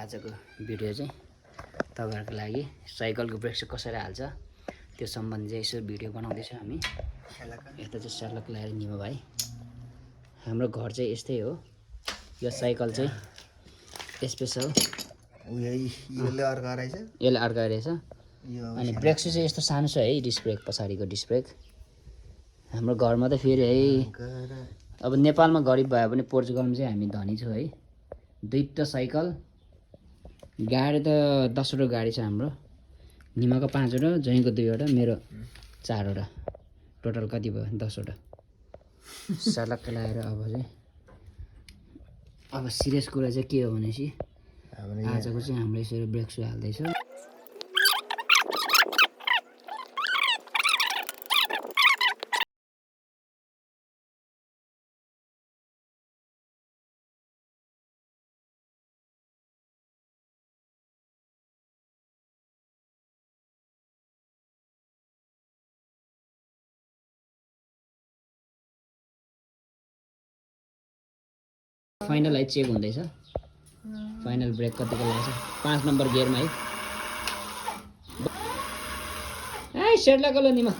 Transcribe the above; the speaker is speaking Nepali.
आजको भिडियो चाहिँ तपाईहरुको लागि साइकलको ब्रेक चाहिँ कसरी हाल्छ त्यो सम्बन्धी चाहिँ यसो भिडियो बनाउँदैछौँ हामी। यता चाहिँ सर्लक लगाएर निमा भाइ। हाम्रो घर चाहिँ यस्तै हो। यो साइकल चाहिँ स्पेशल यसले अर्का रहेछ। यसले अर्का रहेछ। अनि ब्रेक सु चाहिँ यस्तो सानो छ है, डिस्क ब्रेक पछाडिको डिस्क ब्रेक। हाम्रो घरमा त फेरि है अब नेपालमा गरिब भए पनि पोर्चुगलमा चाहिँ हामी धनी छौँ है। दुईटा साइकल, गाडी त 10 वटा गाडी छ हाम्रो। निमाको 5 वटा, जहीँको 2 वटा, मेरो 4 वटा। टोटल कति भयो 10 वटा। सलक्क लगाएर अब सिरियस कुरा चाहिँ के हो भनेपछि आजको चाहिँ हाम्रो यसरी ब्रेक सु हाल्दैछ। फाइनल है चेक हुँदैछ। फाइनल ब्रेक कतिको लाग्छ 5 नम्बर गियरमा है। ए सेट लाग्यो ल निमा।